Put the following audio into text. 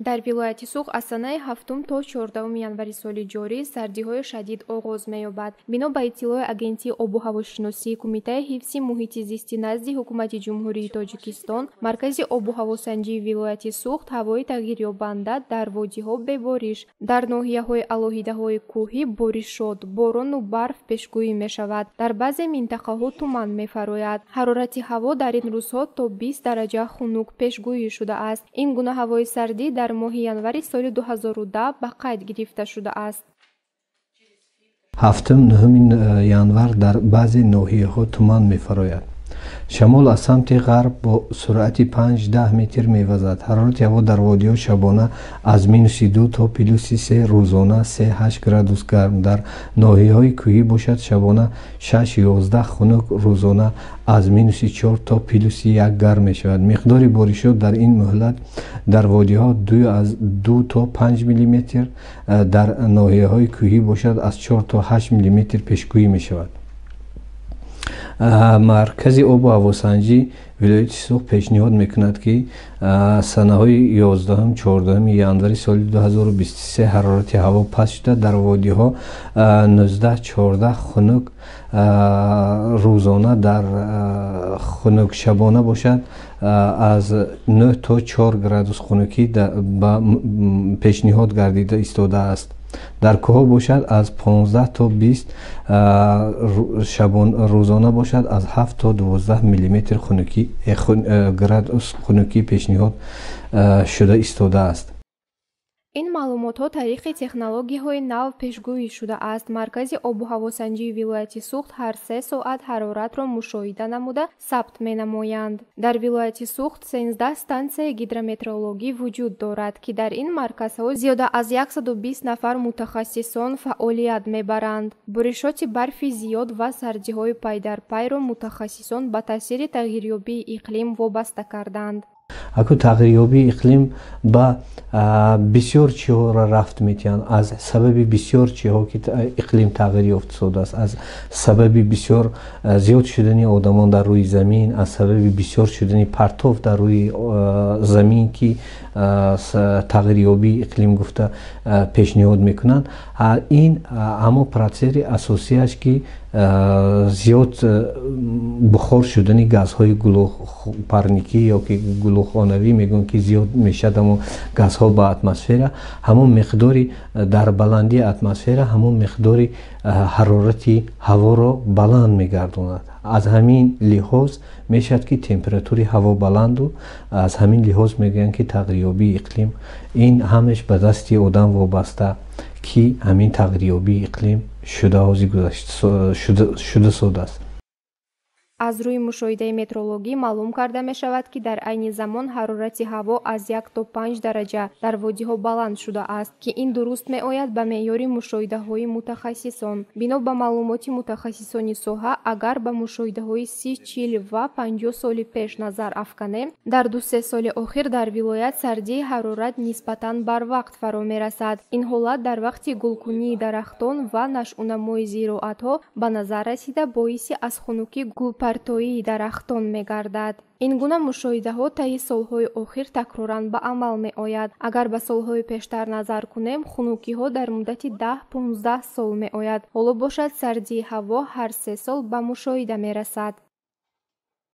Дар вилояти Суғд аз санаи 7 то 14 январи соли ҷорӣ сардиҳои шадид оғоз меёбад. Бино ба иттилои Агентии обу ҳавошиносии Кумитаи ҳифзи муҳити зисти назди Ҳукумати Ҷумҳурии Тоҷикистон, Маркази обу ҳавосанҷии вилояти Суғд ҳавои тағйирёбанда, дар водиҳо бебориш, дар ноҳияҳои алоҳидаҳои кӯҳӣ боришот, борону барф пешгӯӣ мешавад. Дар баъзе минтақаҳо туман мефарояд. Ҳарорати ҳаво дар ин рӯзҳо то 20 дараҷа хунук пешгӯӣ шудааст. Ин гуна ҳавои сардӣ дар моҳи январи соли 2010 ба қайд гирифта шудааст. 7-9 январ дар баъзе ноҳияҳо туман мефарояд. Шамол аз самти ғарб бо суръати 5-10 метр мевазад. Ҳарорати ҳаво дар водиҳо шабона аз минуси 2 то плюси 3, рӯзона 3-8 градус гарм. Дар ноҳияҳои кӯҳӣ бошад, шабона 6-11 хунук, рӯзона аз минуси 4 то плюси 1 гарм мешавад. Миқдори боришот дар ин муҳлат дар водиҳо аз 2 то 5 миллиметр, дар ноҳияҳои кӯҳӣ бошад, аз 4 то 8 миллиметр пешгӯӣ мешавад. Маркази обу ҳавосанҷӣ вилояти Суғд пешниҳод мекунад, ки санаҳои 11-14 январи соли 2023 ҳарорати ҳаво паст шуда, дар водиҳо 19-14 хунук, рӯзона дар хунук, шабона бошад, аз 9 то 4 градус хунукӣ пешниҳод гардида истодааст. Дар кӯҳҳо бошад, аз 15 то 20, рӯзона бошад, аз 7 то 12 миллиметр хунукӣ, градус хунукӣ пешниҳод шуда истодааст. Ин маълумотҳо тариқи технологияҳои нав пешгӯӣ шудааст. Маркази обу ҳавосанҷии вилояти Суғд ҳар 3 соат ҳароратро мушоҳида намуда, сабт менамоянд. Дар вилояти Суғд 13 стансияи гидрометеорологӣ вуҷуд дорад, ки дар ин марказҳо зиёда аз 120 нафар мутахассисон фаъолият мебаранд. Боришоти барфи зиёд ва сардиҳои пайдарпайро мутахассисон ба таъсири тағйирёбии иқлим вобаста карданд. Аку тағйирёбии иқлим ба бисёр чиҳоро рафт метиҳанд. Аз сабаби бисёр чиҳо ки иқлим тағйир ёфтсодааст, аз сабаби бисёр зиёд шудани одамон дар рӯи замин, аз сабаби бисёр шудани партов дар рӯи замин, ки тағйирёбии иқлим гуфта пешниҳод мекунанд. Ин ҳамон процесси асосиаш, ки зиёд бухор шудани газҳои парникӣ ё ки гулӯхонавӣ мегӯянд, ки зиёд мешавад ҳамон газҳо ба атмосфера, ҳамон миқдори дар баландии атмосфера, ҳамон миқдори ҳарорати ҳаворо баланд мегардонад. Аз ҳамин лиҳоз мешавад, ки температури ҳаво баланду аз ҳамин лиҳоз мегӯянд, ки тағйирёбии иқлим ин ҳамаш ба дасти одам вобаста, ки ҳамин тағйирёбии иқлим шуда ҳозир шуда содааст. Аз рӯи мушоҳидаи метеорологӣ маълум карда мешавад, ки дар айни замон ҳарорати ҳаво аз 1 то 5 дараҷа дар водиҳо баланд шудааст, ки ин дуруст меояд ба меъёри мушоҳидаҳои мутахассисон. Бино ба маълумоти мутахассисони соҳа, агар ба мушоҳидаҳои 30, 40 ва 50 соли пеш назар афканем, дар 2-се соли охир дар вилоят сардии ҳарорат нисбатан барвақт фаро мерасад. Ин ҳолат дар вақти гулкунии дарахтон ва нашъунамои зироатҳо ба назар расида, боиси аз хунукӣ гулпартоии дарахтон мегардад. Ин гуна мушоҳидаҳо таи солҳои охир такроран ба амал меояд. Агар ба солҳои пештар назар кунем, хунукиҳо дар муддати 10-15 сол меояд. Ҳоло бошад, сардии ҳаво ҳар 3 сол ба мушоҳида мерасад.